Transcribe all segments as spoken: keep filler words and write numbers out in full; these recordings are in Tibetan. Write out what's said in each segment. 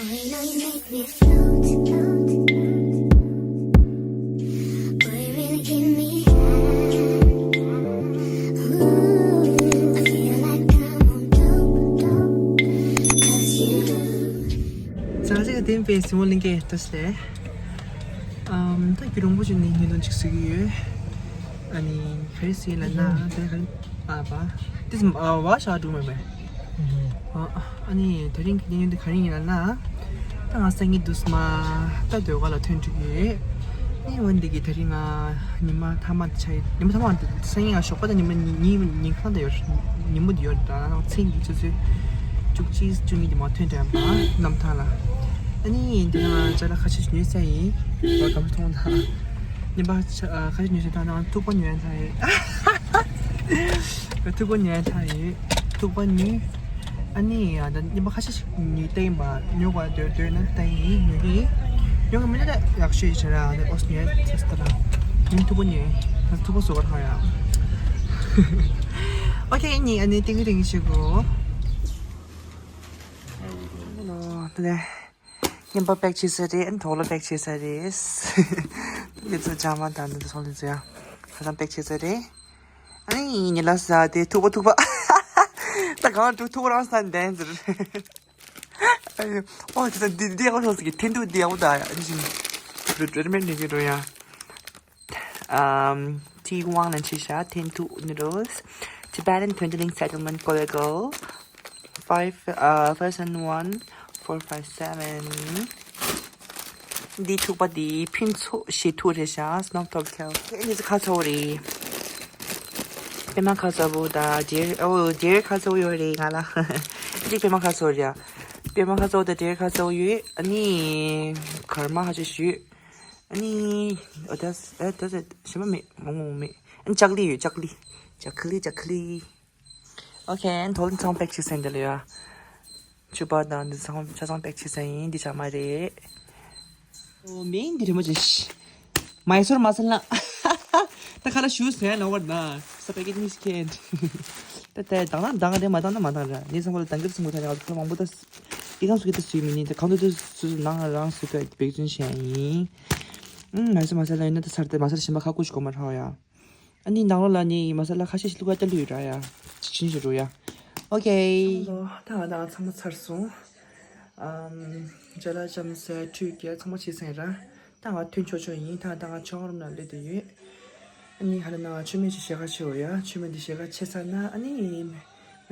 Boy, you know you make me float. Boy, you really give me high. Ooh, I feel like I'm on dope, dope, 'cause you. ས་ཆ་དེ་པེ་སི་མོ་ལིང་གེ་ཏོ་སེ། ཨམ་ད་གུ་རུ་རིན་པོ་ཆེ་ནས་ཉིན་དུ་ཅིག་གཟིགས་ཡོད། ཨ་ནི་ག་རེ་ཟེར་ལབ་ན་དེ་ག་རེ་ཨ་བ། This is uh, wash out room, ཨ་ཨ་ནི་དེ་རིང་གི་ཉིན་དུ་ག་རེ་ཡིན་ལབ་ན། ད་ང་སང་ཉིན་དུས་མ་ད་ཟློས་གར་ལ་ཐོན་འགྲོ་གི་ཡོད། ཨ་ནི་འོན་ཏེ་གི་དེ་རིང་ང་ཉི་མ་མཐའ་མ་དེ་ཆགས་ཡོད། ཉི་མ་མཐའ་མ་དེ་སང་ཉིན་ང་ཞོགས་པ་དང་ཉི་མ་གཉིས་ཉིན་གང་དུ་ཡོད། ཉིན་མོ་དེ་ཡོད། ད་ནང་མཚན་གྱི་ཆུ་ཚོད་བཅུ་གཅིག་བཅུ་གཉིས་དེ་མ་ཐོན་དྲན་པ་གནམ་ཐང་ལ། ཨ་ནི་དེ་ང་ཅ་ལག་ཁ་ཤས་ཉོས་ཚར་ཡིན། བ་གམ་མཐོང་དང་། ཉི་མ་ཁ་ཤས་ཉོས་ཚར། ད་ནང་ཐུག་པ་ཉོས་ཚར་ཡིན། ཐུག་པ་ཉོས་ཚར་ཡིན། ཐུག་པ་ཉོས། ཨ་ནི་ཡ་ད་ཉི་མ་ཁ་ཤས་ཤིག་ཉོས་བསྡད་ཡིན་པ། ཉོ་དགོས་འདོད་འདོད་ན་བསྡད་ཡིན། ཉོ་གི་ཡིན། ཉོ་གི་མིན་ན་ད་ཡག་ཤོས་ཡིན་ཟེར་ར། ཨ་ནི་ཨོ་སི་ཉོས་ཚར་ད་ར། ཉིན་ཐུག་པ་ཉོས། ད་ཐུག་པ་བཟོ་བར་ཧ་ཡ། ཨོ་ཁེ། ཨ་ནི་ཨ་ནི་ཏིང་ཏིང་ཞིག་གོ། ཨ་ནི་ད་ལྟ་རྔན་པ་པེག་བྱས་ཚར་རེད། ཨ་ནི་དོག་ལོ་པེག་བྱས་ཚར་རེད། ཁྱེད་ཚོ་ཅང་མ་དང་འདི་ཚོ་ལ་ཚོ་ཡ་ཧ་ཅང་པེག་བྱས་ཚར་རེད། ཨ་ནི་ཉི་ལ་ཟ་དེ་ཐུག་པ་ཐུག་པ། ད་གང་འགྲོ་ཐུག་པ་རང་ཟ་འདན་ཟེར། ཨ་ཡོ། ཨོ་དེ་ཚོ་འདི་འདི་ཡག་པོ་ཤོག་ཟེར་གི། ཐེན་ཐུག་འདི་ཡག་པོ་ད་ཡ། ཨ་ནི་ཞིག་རེ་རེ་མེད་ནས་གི་འགྲོ་ཡ། Um, T one and Chisha, Tentu noodles, Tibetan Twenty Link Settlement Kolego, five, uh, five seven one, four five seven. འདི་ཐུག་པ་འདི་ཕུན་ཚོགས་ཞེ་ཐུག་རེད་ཤག Snow Top Cow. ཨེ་འདི་ཚོ་ཁ་ཚ་བོ་རེད། པད་མ་ཁ་ཚ་བོ་དང་འབྲས། ཨོ་འབྲས་ཁ་ཚ་བོ་ཡོད་རེད་ང་ལ། གཅིག་པད་མ་ཁ་ཚ་བོ་རེད་ཡ། པད་མ་ཁ་ཚ་བོ་དང་འབྲས་ཁ་ཚ་བོ་ཡོད། ཨ་ནི་གར་མ་ཧ་ཅང་ཞུ། ཨ་ནི་ཨ་ད་ཨ་ད་ད་ཞེ་མ་མེད། མོག་མོག་མེད། ཨ་ནི་ལྕགས་ལི་ཡོད། ལྕགས་ལི། ལྕགས་ལི་ལྕགས་ལི། ཨོ་ཁེ། ཨ་ནི་དོག་ལོ་ཚང་པེག་བྱས་ཚར་ཡིན། དེ་ལ་ཡ་ཕྱུ་པ་དང་འདི་ཚང་ཆ་ཚང་པེག་བྱས་ཚར་ཡིན། འདི་ཆ་མ་རེད། ཨོ་མིན་འདི་རི་མོ་ཅིག་མའི་སོར་མ་སལ་ན། ད་ཁ་ལ་ཞུ་ཟེར་ལོ་བར་ན། ས་པེ་ཀེ་ཇིང་སི་ཁེན། ད་ད་དང་ན་དང་དེ་མ་དང་ན་མ་དང་ར། ངས་སང་ཕོད་ལ་དང་གི་སུ་མུ་ཐ་ར། ཁ་མང་པོ་ད་དེ་གང་སུ་གི་ད་སུའི་མི་ནི་ད་གང་དུ་དུ་སུ་ནང་རང་སུ་ཀ་བེག་ཅུན་ཤན་ཡིན། ཨུམ་མའི་སོར་མ་སལ་ན་ཡིན་ན་ད་སར་ད་མ་སལ་ཞིམ་པ་ཁ་ཀུ་ཞིག་གོ་མ་ར་ཡ། ཨ་ནི་ནང་ལོགས་ལ་ནི་མ་ས་ལ་ཁ་ཤས་ཤིག་བླུགས་ཡ་ལྟ་ལུས་ར་ཡ། ཅི་ཆིན་ཞུ་རུ་ཡ། ཨོ་ཁེ། ད་ང་ད་ང་ཚང་མ་ཚར་སོང་། ཨམ། ཅ་ལག་ཅམ་ཟས་ཁྲུས་ཀྱི་ཚང་མ་བྱས་ཚར་ར། ད་ང་ཐོན་ཆོག་ཆོག་ཡིན། ད་ད་ང་ཆང་རུམ་ན་སླེབས་བསྡད་ཡོད། ཨ་ནི་ཧ་ལ་ན་མཆོད་མེ་ཞིག་ཞལ་ཁ་ཕྱེ་འོ་ཡ། མཆོད་མེ་འདི་ཞལ་ཁ་ཕྱེ་ཚར་ན་ཨ་ནི་སྨོན་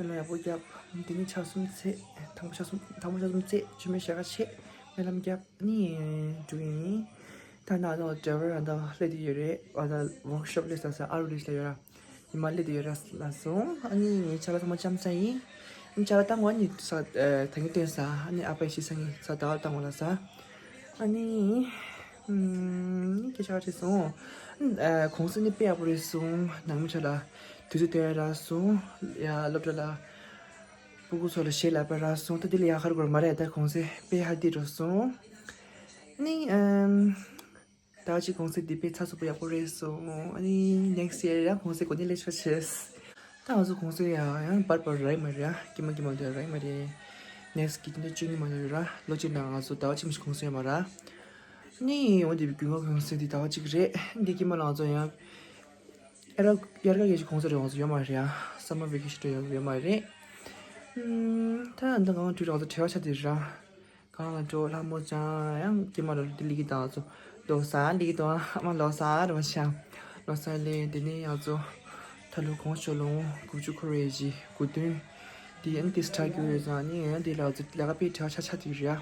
ལམ་ཡག་པོ་བརྒྱབ། འདི་ནི་ཆ་གསུམ་ཚེས། དང་པོ་ཆ་གསུམ། དང་པོ་ཆ་གསུམ་ཚེས་མཆོད་མེ་ཞལ་ཁ་ཕྱེ། སྨོན་ལམ་བརྒྱབ། ནི་འགྲོ་ཡིན། ད་ནང་ལོགས་ཌ་རའི་བར་ད་སླེབས་དུས་ཡོད་རེད། བར་ད་ཝོག་ཤོབ་སླེབས་ས་ས་ཨ་རུ་ལིཤ་ལ་ཡོད་ར། ཉི་མ་སླེབས་དུས་ཡོད་ར་ལ་སོང་། ཨ་ནི་ངའི་ཅ་ལག་ཚང་མ་བཅམ་ས་ཡིན། ཨ་ནི་ཅ་ལག་བཏང་བ་ནི་ས་ད་གིན་སྟོན་ས། ཨ་ནི་ཨ་ཕའི་ཤི་ས་ངའི་ས་ད་བཏང་བ་ལ་ས། ཨ་ནི་ཨུམ་སྐད་ཆ་བྱས་སོང་། ཨ་གུང་སེང་ནི་དཔེ་ཡག་པོ་རེད་སོང་། ནང་མི་ཚོ་ལ་དུས་ཚོད་སྟོན་ཡ་རག་སོང་། ཡ་སློབ་གྲྭ་ལ། སྤུ་གུ་ཚོ་ལ་གཞས་ལབ་པ་རག་སོང་། ད་འདི་ལ་ཡག་ཤོས་དགོས་མ་རེད། ད་གུང་སེང་དཔེ་ཧ་ལས་འགྲོ་སོང་། ཨ་ནི་ཨམ། ད་ཅི་གུང་སེང་འདི་དཔེ་ཚགས་ཚུད་པོ་ཡག་པོ་རེད་སོང་། ཨ་ནི་ནེག་སི་ཡར་ཡང་གུང་སེང་གོ་གནས་ལེགས་ཤོག་བྱས། ད་ང་ཚོ་གུང་སེང་ཡང་ཡང་བར་བར་རག་གི་མ་རེད་ཡ། དཀྱིལ་མ་དཀྱིལ་མ་དུ་རག་གི་མ་རེད། ནེག་སི་གི་དེ་འདྲ་བཅུ་གཉིས་མ་དུ་ར། ལོ་གཅིག་ནང་ང་ཚོ་ཟླ་བ་གཅིག་མ་ཞིག་གུང་སེང་ཡོད་མ་རེད། ཨ་ནི་འོན་ཏེ་དགུན་ཁ་གུང་སེང་འདི་ཟླ་བ་གཅིག་རེད། འདི་དཀྱིལ་མ་ལ་ང་ཚོ་ཡང་། དབྱར་དབྱར་ཁ་གི་གུང་སེང་རེད། ང་ཚོ་ཡོད་མ་རེད་ཡ། སམ་མར་ཝེ་ཀེ་ཤན་རེད། ང་ཚོ་ཡོད་མ་རེད། ཨུམ། ད་ད་གང་དུས་རང་ཚོ་བྲེལ་བ་ཆགས་དེ་ར། གང་ལ་འགྲོ་ལྷ་མོ་ཅང་ཡང་དཀྱིལ་མ་ལ་རུ་དེ་ལི་གི་དང་ཚོ་ལོ་གསར་ལི་གི་དང་ཨ་མ་ལོ་གསར་རེད་མ་ཤང་། ལོ་གསར་ལས་དེ་ནས་ཡང་ཚོ་ད་ལོ་གོང་ཆོ་ལོ་དགུ་བཅུ་འཁོར་བའི་གཞི་དགུ་སྟོན་དེ་ཡང་དེ་སི་ཊར་རྒྱུ་ཡོད་ཙང་ནི་ཡང་དེ་ལ་ཚོ་ལ་ཀ་པའི་བྲེལ་བ་ཆགས་ཆགས་དེ་ར།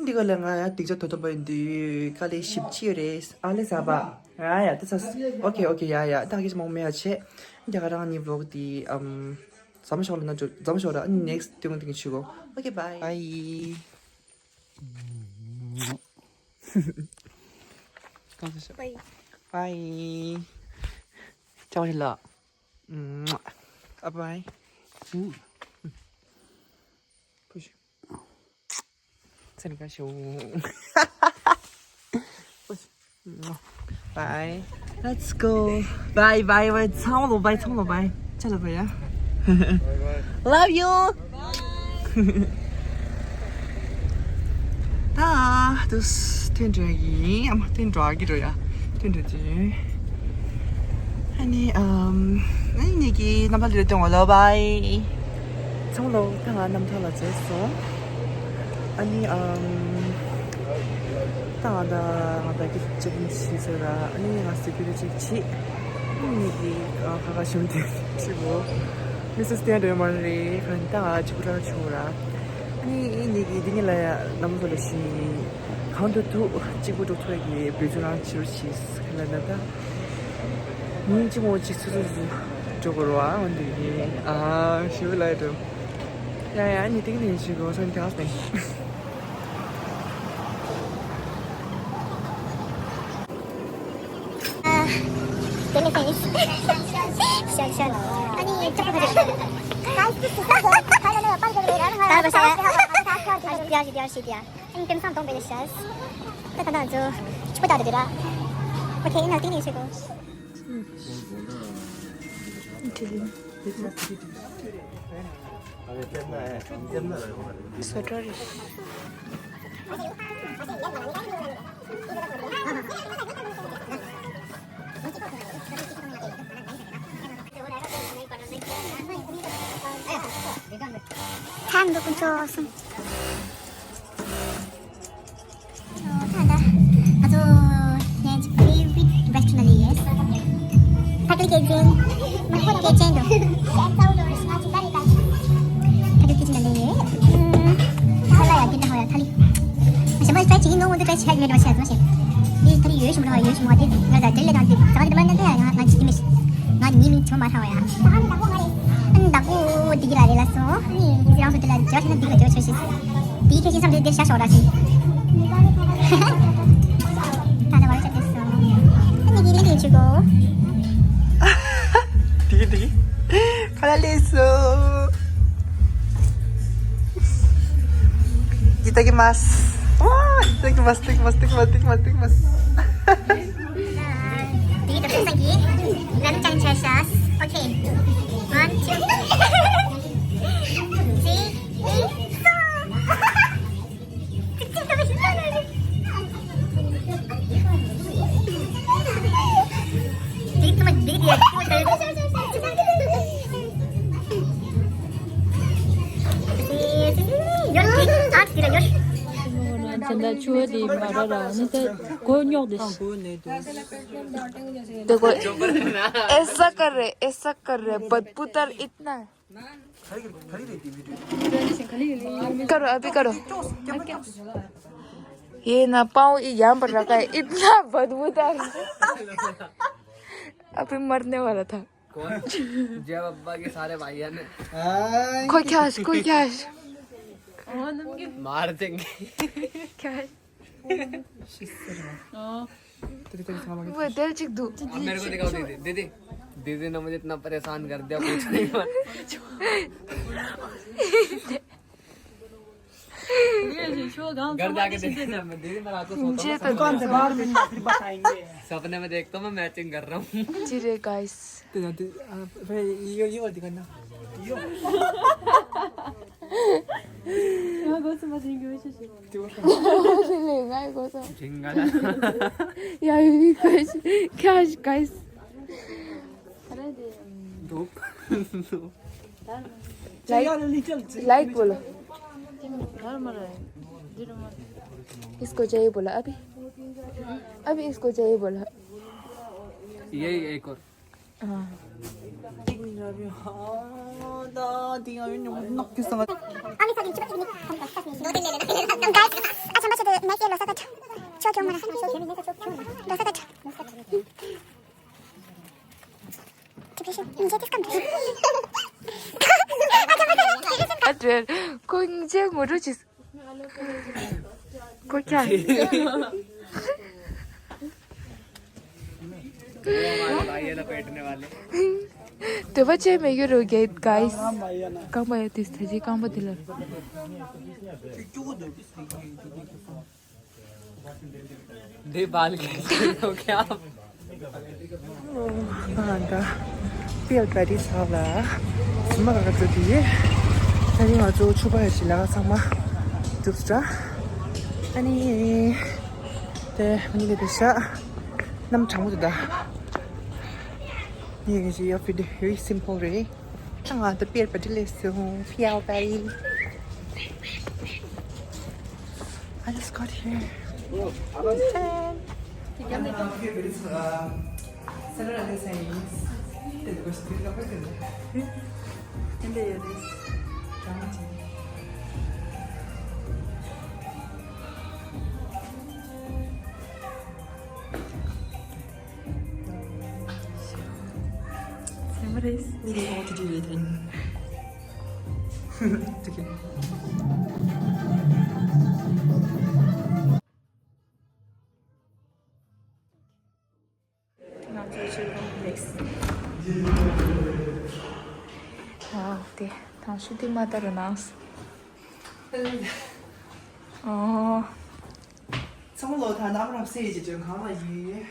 འདི་ག་ལ་ང་ཡང་སྡིངས་ཆ་དོ་དམ་པ་ཡིན་དུས་དཀའ་ལས་ཞིབ་ཅི་ཡོད་རེད། ཨ་ལེ་ས་པ། ཡ་ཡ་ད་ཚ། ཨོ་ཁེ་ཨོ་ཁེ་ཡ་ཡ་ད་ག་ཅི་མང་མེད་ཡ་ཆེ། འདི་ག་རང་ནི་ཝོག་དེ་ཨམ། ཛམ་ཤོག་ལ་ན་ཛམ་ཤོག་ལ་ཨ་ནི་ནེག་སི་ཊི་ཏུང་ཏིང་ཆུ་གོ། ཨོ་ཁེ་བའི། བའི། གང་ཟེར་ཤག་བའི། བའི། ཅའོ་ཧི་ལ། ཨ་བའི། ཕུ་ཤུ། ཚན་ཁ་ཤོ། Bye. Let's go. Bye bye bye. ཚང་མ་ལོ་bye. ཚང་མ་ལོ་bye. ཅ་ལག་bye ཡ། Love you. ཨ་དུས་ཐོན་འགྲོ་ཡིན། ཨ་མ་ཐོན་འགྲོ་གི་འགྲོ་ཡ། ཐོན་འགྲོ་དུས། ཨ་ནི་ཨམ། ཨ་ནི་ངེད་ཀྱི་རྣམ་པ་འདིར་སྟོན་འོ་ལོ་བའི། ཚང་ལོ་ད་ང་རྣམ་ཐར་ལ་འཛུལ་སོང་། ཨ་ནི་ཨམ། ད་ང་ད་ང་ད་གི་ཅིག་ཤི་ཟེར་ར། ཨ་ནི་ང་སི་ཀུ་རི་ཅིག་ཆི། ཨ་ནི་ངེད་ཀྱི་ཁ་ཁ་ཞུམ་དུས་ཆི་བོ། མི་སི་སི་ཏན་རེ་མ་རེ་གང་ད་ང་ཅིག་པུ་ར་ཆུ་ར། ཨ་ནི་ངེད་ཀྱི་འདི་ཉིད་ལ་ཡ་ལམ་བཟོ་ལ་ཤི། གང་དུ་ཐུག་གཅིག་པུ་འགྲོ་ཐུག་གི་བོད་ཚོ་རང་ཕྱིར་ཕྱིས་ལ་ན་ད། ཉིན་གཅིག་མོ་གཅིག་སུ་སུ་སུ་འགྲོ་དགོས་རོ་ཨ་འོན་ཏེ་ཨ་ཞུ་ལ་འགྲོ། ཡ་ཡ་ཉི་ཏིག་ནས་ཞུ་དགོས་སོང་ཀྱང་སྟེ། དེ་ནས་ཕན་ཡིན། ཤག་ཤག་ཨ་ནི་ཅག་པ་ཁ་ཅིག་ད་བ་ས་ཡ། ཨ་ནི་དེང་སང་གཏོང་པའི་ཤ། ད་ད་ད་ཚོ་ཆུ་ད་དེ་ར། ཨོ་ཁེ་ན་ཏིང་ནས་ཤེས་གོ། སོ་ཏྲ་རེ། ཐང་འདུག་ཁོ་ཚོ་སོང་། ད་ལྟ་ང་ཚོ་ངའི་favorite restaurant་ལ་ཡོད། ཕ་གི་སྐད་ཅན། ཕ་གི་སྐད་ཅན་དུ། ཕ་གི་སྐད་ཅན་ལ་ཡོད། ཨུམ། ས་ལ་ཡ་དེ་འདྲ་ཧོ་ཡ་ཐ་ལི། ཞེ་མ་ཕྲ་ཅིག་ཡིན་ནོ་མོ་དེ་ཕྲ་ཅིག་ཧ་གི་མེད་པ་ཤ་ཟོ་ཞེ། ཡིས་ཐ་ལི་ཡོད་ཞུ་མ་ར་ཡོད་ཞུ་མ་དེ་ང་ད་དེ་ལས་དང་དེ་ས་དེ་མ་ནན་དེ་ཡ་ང་ང་ཅི་མི་ཤི། ང་ཉི་མི་ཆོ་མ་ཧ་ཡ། ཨན་ད་གོ་འདི་གི་ལ་རེ་ལ་སོ། ཨ་ནི་ང་རང་ཚོ་དེ་ལ་ཇོ་ཤི་ན་འདི་ག་ཇོ་ཆོ་ཤི། དེའི་ཁྱད་ཆོས་སམ་དེ་དེ་ཤ་ཤོག་ར་ཤི། ད་ད་བར་ཆ་དེ་སོ། ཨ་ནི་གི་ལི་དེ་ཆུ་གོ། དེ་དེ་ཁ་ལ་ལེ་སོ།いただきます。わあ、いただきます。いただきます。いただきます。いただきます。いただきます。 དེའི་དུ་ཐུག་ས་གི་ལམ་ཅན་ཆ་ཤ། ཨོ་ཁེ། One, two, three, four. དེའི་དུ་མ་དེའི་དེ་ཡ་ཁྱོད་དེ། ཡོད་དེ་ཨ་དེ་ར་ཡོད། ཅན་ད་ཆུ་བ་དེ་མ་ར་ར་ནི་ད་གོ་རྙོག་དེ། དེ་གོ ऐसा कर रहे, ऐसा कर रहे, बदबूदार इतना। करो, अभी करो। ये ना पाँव ये यहाँ पर रखा है, इतना बदबूदार। अभी मरने वाला था। कौन? जय बाबा के सारे भाइयों ने। कोई क्या है? कोई क्या है? मार देंगे। क्या है? वो दिल चिक दू। अब मेरे को दिखाओ दीदी। दीदी, दीदी ने मुझे इतना परेशान कर दिया, पूछो ही मत। घर जाके देखते हैं, मैं दीदी, मैं रात को सोता हूँ। दुकान से बाहर मिलना, फिर बताएंगे। सपने में देखता हूँ मैं मैचिंग कर रहा हूँ। जी रे गाइस। ये, ये वाला दिखाना। ང་སྒོ་སུ་མ་ཟིན་གི་འོས་ཤེས་ཤིག་ང་སྒོ་སུ། ཡ་ཡི་གོ་ཤི་ཁྱ་ཤི་ག་ཤི། ལའིག་ལའིག་བོལ། इसको चाहिए बोला अभी। अभी इसको चाहिए बोला। ये एक और। ཁོ་སྙིང་རྗེ་ངོ་སྤྲོད་བྱེད། ཁོ་ཁྱ། དེ་བ་ཅན་མེ་གི་རུ་གེ་གའིས། རྐང་པ་ཡ་དེ་ས་ཅི་རྐང་པ་དེ་ལ། འདི་བལ་གེ་ཡོད་ཀྱང་། ཨོ། ཨ་ད། པིལ་པ་ཏི་ས་ལ། སི་མ་ག་ག་ཚོད་དེ། ད་ནི་ང་ཚོ་ཆུ་པ་ཡ་ཞིག་ལ་ཚང་མ། གྲུབ་སྟྲ། ཨ་ནི། དེ་ཨ་ནི་དེ་ཤ་གནམ་གྲང་མོ་དེ་ད། ངས་ཀྱི་ཡོ་ཕི་དེ་very simple རེད། ང་ད་པེར་པ་དེ་ལས་སུ་ཕིའོ་པའི། I just got here. Salad and science. Then the question is, what is it? India, yes. What is? We don't know what to do with it. It's okay. ང་ཚོའི་ཆུ་རུམ་རེད། ཨོ་དེ་དང་ཤུ་ཏི་མ་ཏར་ནང་། ཨོ། ཚང་མ་ལོ་ད་ནམ་རབ་སེ་ཡི་ཅི་ཅོན་གང་ལ་ཡིན།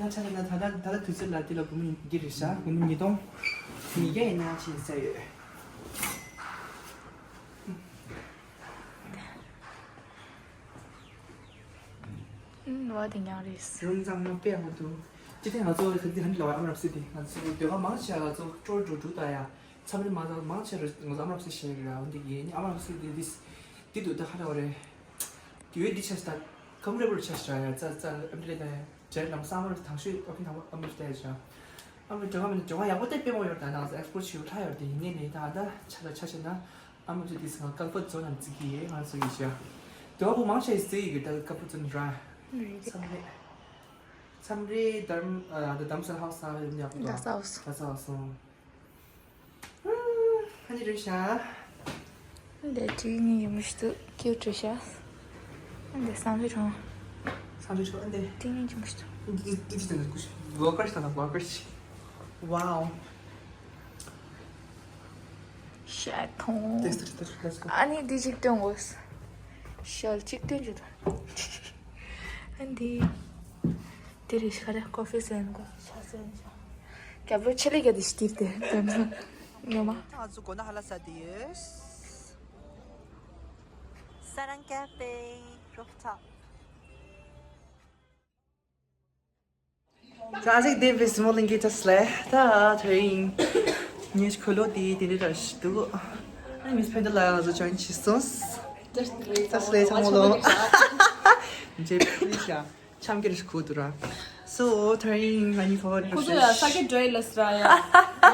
ང་ཆ་ལ་ན་ད་ལྟ་ད་ལྟ་དུས་ཚོད་ལ་དེ་ལ་བུ་མོ་འདི་རེད་ཤག་བུ་མོ་ཉིས་སྟོང་ཉིས་བརྒྱ་ཡིན་ན་ཅི་ཟེར་ཡོད། ཨུམ། བ་དེ་ཉག་རེད། རུམ་གཙང་མ་དཔེ་ཡག་པོ་འདུག་སྤྱིར་བཏང་ང་ཚོ་ད་འདི་ཧ་ནི་ལ་བ་ཨམ་རབ་སི་དེ་ང་ཚོ་ཟློས་གར་མང་ཆེ་ལ་ཚོ་ཀྲོར་འགྲོ་འགྲོ་ད་ཡ། མཚམས་རེ་མང་ཚོ་མང་ཆེ་རུ་ང་ཚོ་ཨམ་རབ་སི་བཤད་ར་འོ་འདི་ཡིན་ཨམ་རབ་སི་དེ་དིས་དེ་འདུག་ད་ཧ་ལ་བ་རེད། དེ་འདི་ཆ་ས་ད་ཁམ་རེ་བོར་ཆ་ས་ར་ཡ་ཙ་ཙ་ཨམ་ཏི་ལེ་ད་ཡ་ཇེར་ལམ་སང་མར་དང་ཤོས་ཨོ་ཕིན་དང་ཨམ་རབ་སི་ད་ཡ་ཅ། ཨམ་རི་ཇོ་ག་མི་ཇོ་ག་ཡག་པོ་དེ་དཔེ་མོ་ཡོད་ད་ནང་ཚོ་ཨེག་སི་པོ་ཆེ་བོ་ལྷ་ཡོད་དེ་ཡིན་ནའི་ནས་ད་ད་ཆ་ལ་ཆ་ཆ་ན། ཨ་མ་ཚོ་དེ་སང་ཀལ་པ་ཛོན་ནང་བརྩི་གི་ཡོད་ང་ཚོ་ཡིན་ཤག་དེ་བ་བོ་མང་ཆེ་བརྩི་ཡི་གི་ད་ཀལ་པ་ཛོན་ར། རེད། མཚམས་རེ། མཚམས་རེ་དར་ཨ་ད་དམ་སར་ཧའུ་སི་ཨ་ཡོད་ཉག་ད་ས་ཧའུ་སི། ད་ས་ཧའུ་སི། ཨ་ནི་རེད་ཤག་འདི་ཅི་ནི་ཡོད་མི་ཤི་ཏུ་ཁྱེའུ་བྲོས་ཤག་འདི་སང་ལུས་གྲོང་། སང་ལུས་གྲོང་འདི། ཅི་ནི་ཅི་མི་ཤི་ཏུ། འདི་འདི་འདི་འདི་འདི་ཀུ་ཤི། ཝོ་ཀར་སི་དང་ཝོ་ཀར་སི། ཝའོ། ཤ་ཐོང་། ཨ་ནི་འདི་གཅིག་སྟོན་དགོས། ཤལ་གཅིག་སྟོན་རྒྱུ་དང་། ཨ་འདི། དེ་རེད་ཤ་རེད་ཀོ་ཧྥི་ཟན་དགོས་ཤ་ཟན་ཤ། རྒྱབ་ལོ་ཆེ་ལེ་ག་དེ་ཤི་ཏིར་ཏེ་དོན་སོང་། ཉོ་མ། ང་ཚོ་གོ་ན་ཧ་ལ་ས་དེ་ཡོད། Sarang Cafe rooftop. ད་ཅིག་དེ་བི་སི་མོ་ལིང་གི་ཏ་སི་ལེ་ད་ཐོ་ཡིན། ཉེ་ཁོ་ལོ་དེ་དེ་འདྲ་ཞིག་འདུག་ཨ་མིས་ཕན་ད་ལ་ང་ཚོ་ཇོ་ཡིན་བྱེད་སོང་། ཏ་སི་ལེ་ཚང་མ་ལོ། ཇེ་པི་ཤ་འཆམ་གྱི་རེ་ཞིག་ཁུ་འདུག་ར། སོ་ཐོ་ཡིན་ང་གཉིས་ཁོ་ཁོ་ཚོ་ཡ་ས་ཀྱི་འགྲོ་ཡི་ལ་སི་ར་ཡ།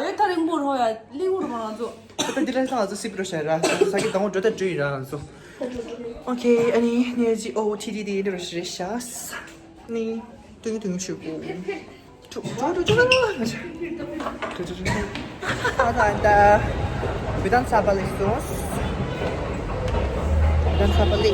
ཡོད་ཐ་རིང་པོར་ཧོ་ཡ་ལི་འུར་མ་ང་ཚོ། ད་འདི་ལ་ང་ཚོ་སི་པི་རོ་ཤ་ར་ས་ཀྱི་དང་པོ་འགྲོ་ད་འགྲོ་ཡི་ར་ང་ཚོ། ཨོ་ཁེ་ཨ་ནི་ནེ་ཇི་ཨོ་ཐི་དི་དི་འདི་ར་ཤི་རེ་ཤ། ནི། ཏུང་ཏུང་ཞུ་གུ། ཏུ་ཏུ་ཏུ་ཏུ་ཏུ་ཏུ། ཨ་ད་ད། བི་དཱན་ས་པ་ལི་སོང་། བི་དཱན་ས་པ་ལི།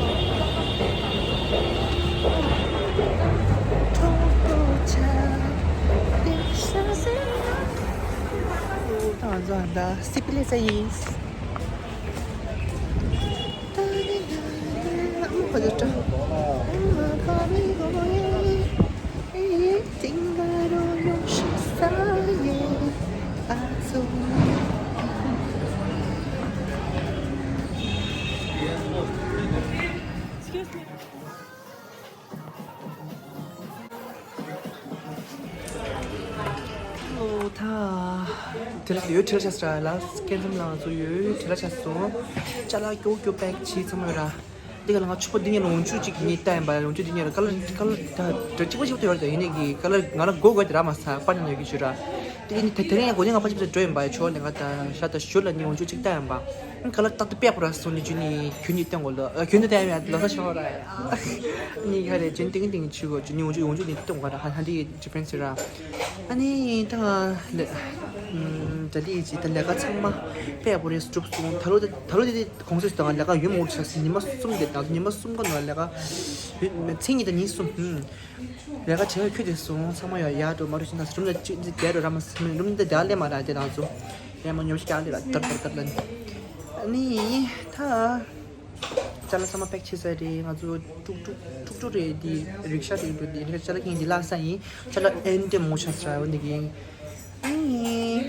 ཨོ་ད་ང་ཚོ་ད་སི་པི་ལི་ས་ཡིན། ཨོ་ད། དེ་ལ་ཡོད་དྲིལ་ཆ་སྲ་ལ་སྐད་འཛུམ་ལང་ཚོ་ཡོད་དྲིལ་ཆ་སོང་། ཅ་ལག་ཀྱོ་ཀྱོ་པེག་བྱས་ཚང་མ་ཡོད་ར། འདི་ག་ལ་ང་ཕྱུ་པ་འདི་ཉིད་ལ་འོང་ཆུ་གཅིག་གི་ཉིད་ལྟ་ཡིན་པ་འོང་ཆུ་འདི་ཉིད་ལ་ཀ་ལ་ཀ་ལ་ད་གཅིག་པ་གཅིག་པ་དུ་ཡོད་ར་ད་ཡིན་ནི་གི་ཀ་ལ་ང་ལ་སྒོ་དགོས་དེ་ར་མ་ས་པ་ནི་ནོ་གི་ཆུ་ར། དེ་ཡིན་དེ་དེ་རིང་ཡང་སྒོ་ནི་ང་ཕ་ཆུ་པ་འགྲོ་ཡིན་པ་ཆོ་ནི་ང་ད་ཤ་ད་ཞོ་ལ་ནི་འོང་ཆུ་གཅིག་ལྟ་ཡིན་པ། ཀ་ལ་ཏག་ཏུ་པེག་པོ་ར་སོང་ནི་ཆུ་ནི་ཁྱུ་ནི་སྟོན་གོ་ལ་ཁྱུ་ནི་ལྟ་ཡིན་ལ་ས་ཆོ་ར། ནི་ག་རེ་ཅན་ཏིང་ཏིང་ཆུ་གོ་ཆུ་ནི་འོང་ཆུ་འོང་ཆུ་ནི་སྟོན་གོ་ར་ཧ་ཧ་འདི་ཇི་པན་སི་ར། ཨ་ནི་ད་ལེ། ད་ལི་ཅི་ད་ལས་ཀ་ཚང་མ་དཔེ་ཡག་པོ་རེད་སྒྲུབ་སོང་ད་ལོ་ད་ད་ལོ་དེ་དེ་གོང་ཚོད་དང་ལས་ཀ་ཡོད་མ་འོར་ཆགས་སི་ཉི་མ་གསུམ་དེ་དང་ཉི་མ་གསུམ་ག་ནང་ལས་ཀ་ཡོད་མཚན་ཉིད་དང་ཉིན་གསུམ་ལས་ཀ་བྱས་ཁྱོད་དེ་སོང་ཚང་མ་ཡ་ཡ་འགྲོ་མ་འགྲོ་ཕྱིན་ད་རུམ་ད་ཅི་ཅི་བསྡད་འགྲོ་ར་མ་སི་རུམ་ད་བསྡད་ལས་མ་ར་དེ་དང་ཚོ་ཡ་མ་ཉོ་ཞིག་ཀྱ་ལས་ར་དར་དར་དར་ལ་ནི་ཨ་ནི་ད། ཅ་ལག་ཚང་མ་པེག་བྱས་ཚར་རེད། ང་ཚོ་ཀྲུག་ཀྲུག་ཀྲུག་ཀྲུག་རེད། འདི་རིག་ཤ་རེད་འགྲོ། འདི་རིག་ཤ་ཅ་ལག་ཀིང་འདི་ལ་ས་ཡིན། ཅ་ལག་ཨེན་ཏེ་མོ་ཆ་ཚ་འོ་འདི་གིན་ཨེ།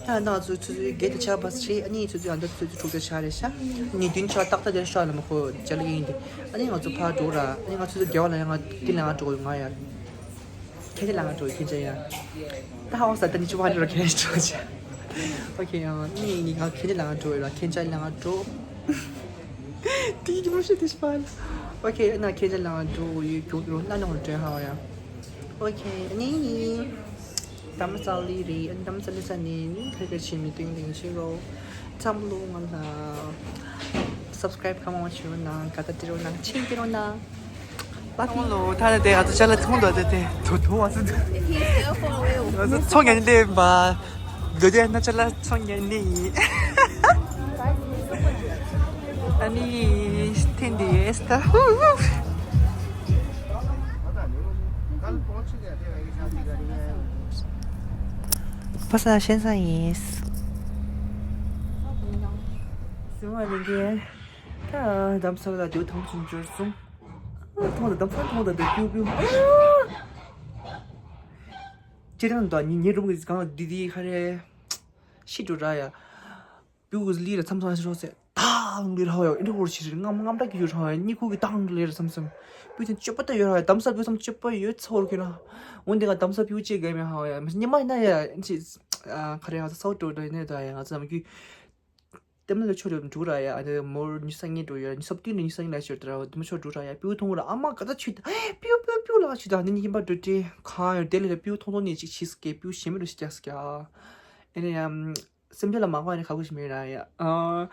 ད་ང་ཚོ་ཆུ་ཚོད་བརྒྱད་དང་ཕྱེད་པ་ཞིག་རེད། ཨ་ནི་ཆུ་ཚོད་ཨ་འདྲ་ཆུ་ཚོད་དྲུག་དང་ཕྱེད་རེད་ཤག་ཉིན་བདུན་ཆ་ཏག་ཏག་དེར་ཤག་ལ་མ་ཁོ་ཅ་ལག་ཡིན་ཏེ། ཨ་ནི་ང་ཚོ་ཕར་འགྲོ་ར། ཨ་ནི་ང་ཚོ་ཚོད་བརྒྱད་པ་ལ་ཡང་ང་དེ་ལ་ང་འགྲོ་དགོས་ང་ཡ། ཁྱེད་ལ་ང་འགྲོ་ཡོད་ཁྱེད་ཅག་ཡ། ད་ཧ་བ་ས་ད་ནི་ཅི་བ་འགྲོ་ཁྱེད་འགྲོ་ཅག་ཨོ་ཁེ་ཡ། ནི་ནི་ང་ཁྱེད་ལ་ང་འགྲོ་ཡོད་ལ་ཁྱེད་ཅག་ལ་ང་འགྲོ། དེ་ཡི་མོ་ཤེས་དེ་ཤི་པ་ལ། ཨོ་ཁེ་ན་ཁྱེད་ཅག་ལ་ང་འགྲོ་ཡོད་རྒྱུག་རོ་ན་ནོར་འདྲེན་ཧ་བ་ཡ། ཨོ་ཁེ་ནི་ནི། དམ་ས་ལི་རི་དམ་ས་ལི་ས་ནི་ནི་ཐད་ཀར་ཆེ་མི་ཏིང་ཏིང་ཆེ་རོ། ཚམ་ལོ་ང་ལ་སབ་སི་ཀ་རེབ་ཁ་མང་བ་བྱེད་རོགས་གནང་། དགའ་ད་སྤྲད་རོགས་གནང་། མཆན་སྤྲད་རོགས་གནང་། ལ་ཕི་ལོ་ཐ་ན་དེ་ང་ཚོ་ཅ་ལག་ཚོང་དུ་དེ་དེ་དོ་དོ་བ་ཚོ་དེ་ང་ཚོ་ཚོང་ཉན་ལེ་བ་དོ་དེ་ན་ཅ་ལག་ཚོང་ཉན་ནི་ཡིན། ཨ་ནི་ཐེན་དེ་ཨེ་སྟ་ཧུ་ཧུ། ཕ་ས་ཤན་ས་ཡིན། སི་མ་ལིང་གེ་ད་དམ་ས་ལ་དེའུ་ཐང་ཆུང་འབྱོར་སོང་། ཨ་ཐོང་ད་དམ་ས་ཐོང་ད་དེ་ཀྱུ་ཀྱུ། ཅི་རང་དང་ཉི་ཉི་རུམ་གི་གང་དི་དི་ཁ་རེ་ཤི་འགྲོ་ར་ཡ། པིའུ་ལི་ལ་མཚམས་མཚམས་ཤོག་ཟེར། ཐང་ལི་ར་ཧོ་ཡོ་ཨིན་དྲ་ཧོར་ཞིག་རེད། རྔམ་རྔམ་དྲག་གི་ཡོད་ར་ཧོ་ཡོ། གཉིད་ཁུག་གི་ཐང་ལི་ར་མཚམས་མཚམས། པིའུ་ཐན་སྤྱོད་པ་ད་ཡོད་ར་ཧོ་ཡོ། དམ་ས་པིའུ་མཚམས་སྤྱོད་པ་ཡོད་ཚོར་གི་ན། འོན་ཏེ་ང་དམ་ས་པིའུ་ཅེ་ག་མེ་ཧོ་ཡོ། ཉི་མ་ཡིན་ན་ཡ་ཨིན་ཅི། ཁ་རེ་ང་ཚོ་སའོ་ཏྲོ་ཏྲོ་ཡིན་ནས་ད་ཡ་ང་ཚོ་ནམ་རྒྱུན། ལྟད་མོ་ལ་ཆོ་རེ་འགྲོ་ར་ཡ། ཨ་ནི་མོར་ཉི་ཤུ་རྩ་གཉིས་འགྲོ་ཡོད། ཉི་ཤུ་རྩ་བདུན་ནས་ཉི་ཤུ་རྩ་གཉིས་ལ་ཤོར་ཏེ་ར་ལྟད་མོ་ཆོ་འགྲོ་ར་ཡ། པིའུ་ཐོང་ར་ཨ་མ་ག་ད་ཆུ་ད་པིའུ་པིའུ་པིའུ་ལ་ཆུ་ད་ནི་ཉི་མ་འགྲོ་ཏེ་གང་ཡོད་དེ་ལ་པིའུ་ཐོང་ཐོང་ནས་ཅིག་ཆིས་ཀེ་པིའུ་ཞེ་མི་རུ་ཞིག་རྒྱག་སྐྱ། ཨེ་ནས་ཡང་། སེམས་ཅན་ལ་མ་དགའ་ནས་ཁག་པོ་ཞིག་མེད་ར་ཡ། ཨ།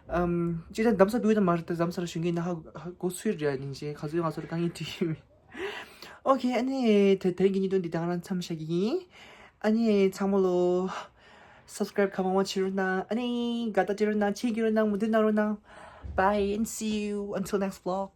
ཨམ། ཅི་ད་དམ་ས་བུ་དང་མ་རེད་ད་དམ་ས་ལ་ཞུ་མཁན་ན་ཧ་གོ་སུས་རེད་ཡ་ནིང་ཅེ་ག་ཚོད་ང་ཚོར་དཀའ་ངལ་འདྲི་ཡོད་མེད། ཨོ་ཁེ་ཨ་ནི་དེ་དེ་རིང་གི་ཉིན་དོན་འདི་དང་རང་མཚམས་བཞག་གི་ཡིན། ཨ་ནི་ཚང་མ་ལོ། སབ་སི་ཀ་རེབ་ག་མང་མང་བྱེད་རོགས་གནང་། ཨ་ནི་དགའ་རྟགས་སྤྲད་རོགས་གནང་། མཆན་སྐྱོན་རོགས་གནང་། མོས་མཐུན་གནང་རོགས་གནང་། Bye and see you until next vlog.